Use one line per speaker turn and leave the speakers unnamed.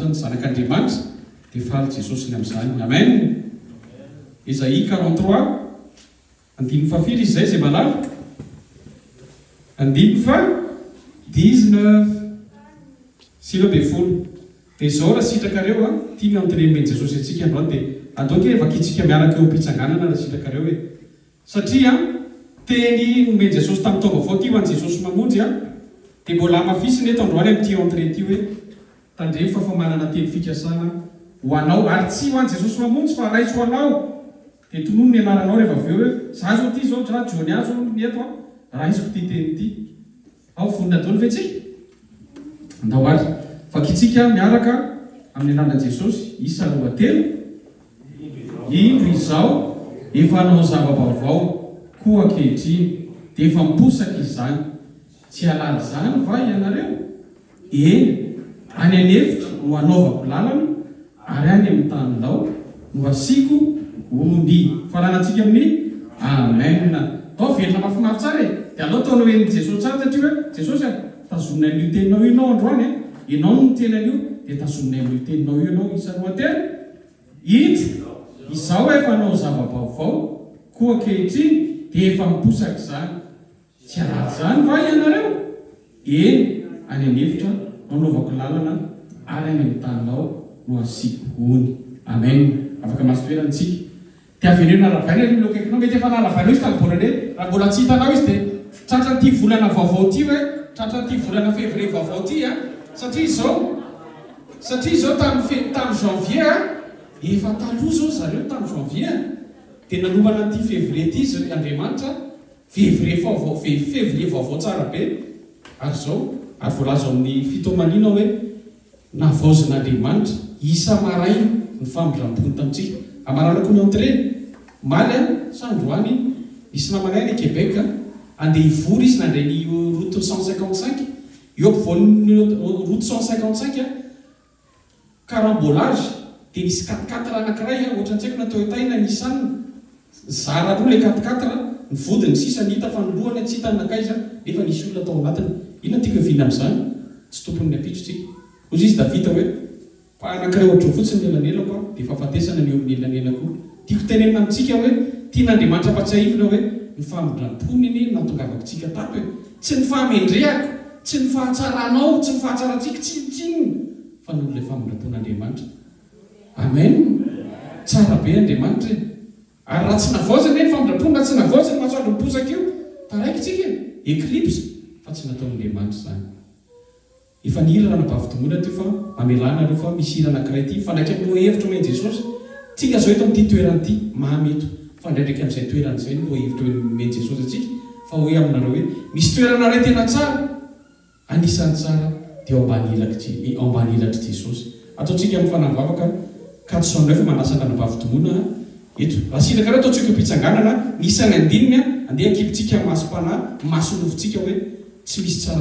Andriamanitra ny zanak'Andriamanitra dia faly Jesosy ny amin'izany. Amen. Esaïe 43, andininy fahafiry izy izay, izay mahalala? Andininy faha 19. 19. Dia izao raha sitrakareo a, ity ny entrée nomen'i Jesosy antsika androany dia andao ange vakintsika miaraka eo am-pitsanganana raha sitrakareo e. Satria teny nomen'i Jesosy tamin'ny taom-baovao ity ho an'i Jesosy Mamonjy a, dia mbola hamafisina eto androany amin'ity entrée ity hoe tandremo fa fa manana teny fikasana ho anao ary tsy ho an'i Jesosy Mamonjy fa raiso ho anao dia tonony ny anaranao rehefa avy eo hoe za zao ity zao dra Johnny zao ny eto a, raisiko ity teny ity. Ao vonona daholo ve tsika? Andao ary vakintsika miaraka amin'ny anaran'i Jesosy, isa roa telo. Indro izao efa hanao zava-baovao koa ankehitriny, dia efa miposaka izany. Tsy hahalala izany va ianareo? Eny, any an'efitra no hanaovako lalana, ary any amin'ny tany lao no hasiako ony. Faranantsika amin'ny Amen. Atao velona mafimafy tsara e! Dia aleo ataonao henon'i Jesosy tsara satria hoe, Jesosy a, tazominay amin'io teninao io ianao androany a! Ianao no niteny an'io, dia tazominay amin'io teninao io ianao isa roa telo. Indro, izaho efa hanao zava-baovao, koa ankehitriny dia efa miposaka izany. Tsy hahalala izany va ianareo? Eny, any an'efitra no anaovako lalana ary any amin'ny taninao no hasiako ony. Amen. Afaka mahazo toerana isika. Dia avereno arahabaina ry olona akaikinao. Mety efa narahabainao izy tamin'ny bonne année. Raha mbola tsy hitanao izy dia tratran'ity volana vaovao ity hoe, tratran'ity volana février vaovao ity an. Satria izao, satria izao tamin'ny fe, tamin'ny janvier an, efa taloha izao zareo tamin'ny janvier an, dia nanomana an'ity février ity izy, Andriamanitra, Février vaovao ve février vaovao tsara be ary zao ary voalaza ao amin'ny fitomanina hoe navaozin'Andriamanitra isa-maraina ny famindram-pony tamintsika. Amaranako ny entrée omaly a sa androany nisy namanay any Québec andeha hivory izy nandray ny route 155 eo ampovoan'ny route 155 a Carambolage, dia nisy quatre quatre anakiray an, ohatran'ny tsy haiko na Toyota io na Nissan, nizara roa ilay quatre quatre, ny vodiny sisa no hita fa ny lohany tsy hita nankaiza nefa nisy olona tao anatiny. Inona no tiako hiaviana amin'izany? Tsy tompon'ny ampitso tsika. Hoy izy Davida hoe, Fa anakiray ohatr'io fotsiny ny elanelako an, dia fahafatesana ny eo amin'ny elanelako io. Tiako tenenina amintsika hoe, tian'Andriamanitra ampatsiahivina hoe, ny famindram-pony anie no nahatongavako antsika tato e! Tsy ny fahamendrehako, tsy ny fahatsaranao, tsy ny fahatsarantsika, tsinontsinona, fa noho ilay famindram-pon'Andriamanitra. Amen! Tsara be Andriamanitra e! Ary raha tsy navaozina anie ny famindram-pony, raha tsy navaozina io masoandro miposaka io, taraiky tsika e! Eclipse! Fa tsy nataon'Andriamanitra izany. Efa nihira ranabavy Domona teo fa mamelà nareo fa misy hira anakiray ity mifandraika amin'ny lohahevitra omen'i Jesosy. Tsika zao eto amin'ity toerana ity mamy eto. Mifandraindraika amin'izay toerana izay ny lohahevitra omen'i Jesosy antsika fa hoy aminareo hoe misy toerana iray tena tsara, anisan'ny tsara dia ao ambany elak'i ao ambany elatr'i Jesosy. Ataontsika amin'ny fanahy mivavaka 409 manasa an-dranabavy Domona eto. Raha sitrakareo ataontsika eo am-pitsanganana ny isan'ny andininy andeha akipintsika masom-panahy, maso nofontsika hoe tsy misy tsara.